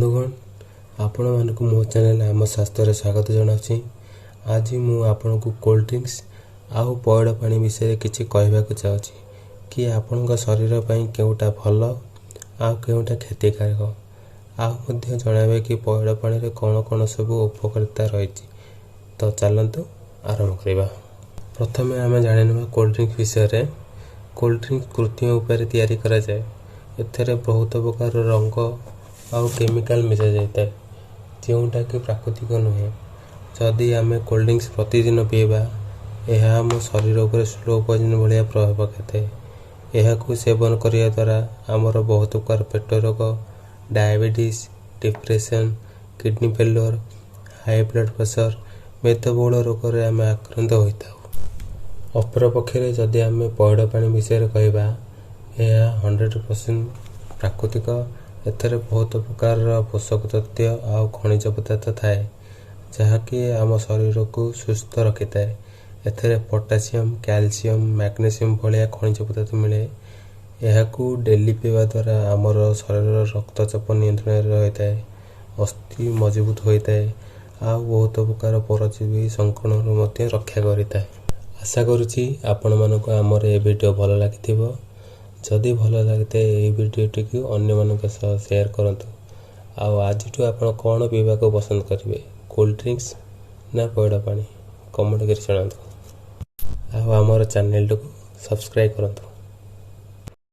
ବନ୍ଧୁଗଣ, ଆପଣମାନଙ୍କୁ ମୋ ଚ୍ୟାନେଲ୍ ଆମ ସ୍ୱାସ୍ଥ୍ୟରେ ସ୍ୱାଗତ ଜଣାଉଛି। ଆଜି ମୁଁ ଆପଣଙ୍କୁ କୋଲ୍ଡ ଡ୍ରିଙ୍କସ୍ ଆଉ ପଇଡ଼ ପାଣି ବିଷୟରେ କିଛି କହିବାକୁ ଚାହୁଁଛି କି ଆପଣଙ୍କ ଶରୀର ପାଇଁ କେଉଁଟା ଭଲ ଆଉ କେଉଁଟା କ୍ଷତିକାରକ, ଆଉ ମଧ୍ୟ ଜଣାଇବେ କି ପଇଡ଼ ପାଣିରେ କ'ଣ କ'ଣ ସବୁ ଉପକାରିତା ରହିଛି। ତ ଚାଲନ୍ତୁ ଆରମ୍ଭ କରିବା। ପ୍ରଥମେ ଆମେ ଜାଣିନେବା କୋଲ୍ଡ ଡ୍ରିଙ୍କସ୍ ବିଷୟରେ। କୋଲ୍ଡ ଡ୍ରିଙ୍କସ୍ କୃତ୍ରିମ ଉପାୟରେ ତିଆରି କରାଯାଏ। ଏଥିରେ ବହୁତ ପ୍ରକାର ରଙ୍ଗ ଆଉ କେମିକାଲ ମିଶାଯାଇଥାଏ, ଯେଉଁଟାକି ପ୍ରାକୃତିକ ନୁହେଁ। ଯଦି ଆମେ କୋଲ୍ଡ ଡ୍ରିଙ୍କସ୍ ପ୍ରତିଦିନ ପିଇବା, ଏହା ଆମ ଶରୀର ଉପରେ ସ୍ଲୋ ପଏଜନ୍ ଭଳିଆ ପ୍ରଭାବ ପକାଇଥାଏ। ଏହାକୁ ସେବନ କରିବା ଦ୍ୱାରା ଆମର ବହୁତ ପ୍ରକାର ପେଟ ରୋଗ, diabetes, depression, kidney failure, high blood pressure, ମେଦବହୁଳ ରୋଗରେ ଆମେ ଆକ୍ରାନ୍ତ ହୋଇଥାଉ। ଅପରପକ୍ଷରେ ଯଦି ଆମେ ପଇଡ଼ ପାଣି ବିଷୟରେ କହିବା, ଏହା 100% ପ୍ରାକୃତିକ। ଏଥିରେ ବହୁତ ପ୍ରକାରର ପୋଷକ ତତ୍ତ୍ୱ ଆଉ ଖଣିଜ ପଦାର୍ଥ ଥାଏ, ଯାହାକି ଆମ ଶରୀରକୁ ସୁସ୍ଥ ରଖିଥାଏ। ଏଥିରେ ପଟାସିୟମ୍, କ୍ୟାଲସିୟମ୍, ମ୍ୟାଗ୍ନେସିୟମ୍ ଭଳିଆ ଖଣିଜ ପଦାର୍ଥ ମିଳେ। ଏହାକୁ ଡେଲି ପିଇବା ଦ୍ୱାରା ଆମର ଶରୀରର ରକ୍ତଚାପ ନିୟନ୍ତ୍ରଣରେ ରହିଥାଏ, ଅସ୍ଥି ମଜବୁତ ହୋଇଥାଏ ଆଉ ବହୁତ ପ୍ରକାର ପରଜୀବୀ ସଂକ୍ରମଣରୁ ମଧ୍ୟ ରକ୍ଷା କରିଥାଏ। ଆଶା କରୁଛି ଆପଣମାନଙ୍କୁ ଆମର ଏ ଭିଡ଼ିଓ ଭଲ ଲାଗିଥିବ। ଯଦି ଭଲ ଲାଗିଥାଏ, ଏହି ଭିଡ଼ିଓଟିକୁ ଅନ୍ୟମାନଙ୍କ ସହ ସେୟାର କରନ୍ତୁ। ଆଉ ଆଜିଠୁ ଆପଣ କ'ଣ ପିଇବାକୁ ପସନ୍ଦ କରିବେ, କୋଲ୍ଡ ଡ୍ରିଙ୍କସ୍ ନା ପଇଡ଼ ପାଣି? କମେଣ୍ଟ କରି ଜଣାନ୍ତୁ ଆଉ ଆମର ଚ୍ୟାନେଲଟିକୁ ସବସ୍କ୍ରାଇବ୍ କରନ୍ତୁ।